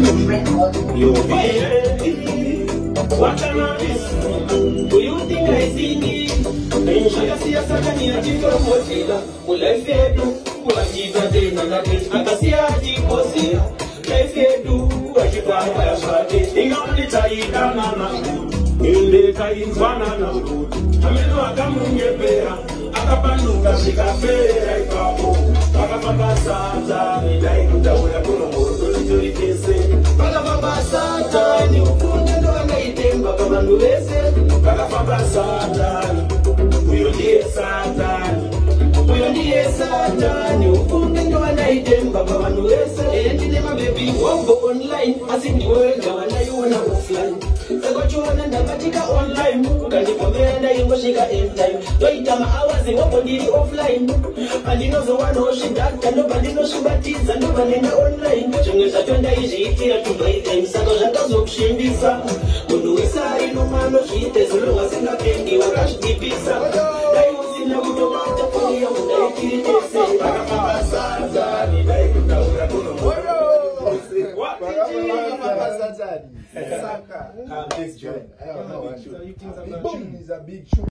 Yo, what an artist. Do you think I see me? Akasiya Satani achitomotela mulife yedu, achiita nake, akasiya achiposera life yedu, achifamba zvake. Ingaundi taidanana, ende tainzwanana, ameno akamunyepera, akapanduka, zvikapera ipapo. Pakafamba Satani, dai kutaura kunomborotolitori tese. Pakafamba Satani, ufunge ndovangaitemba pavanhu vese. Pakafamba Satani, uyo ndiye Satani, uyo ndiye Satani, ufunge ndovanaitemba pavanhu vese. Ee, ndine mabebi wombo online, asi ndiwe wega wandaiona offline. Saka chiona ndabatika online, ukandipomera ndaingosvika mtime, ndoita mahours wombo ndiri offline. Pandinozowanawo zvidhata, ndobva ndinosvibatidza, ndobva nenda online. Zvimwe zvacho ndaizviitira to buy time. Saka zvakazokusvimbisa, munhu wese ari normal anozviita zuro wasingapendi wakazvidipisa. Dai usina kutobata foni yangu, ndaitiri tese. Pakafamba Satani, dai kutaura kuno. Pakafamba Satani. Saka. Ah, big tune. I don't know. Big tune. Big tune is a big tune.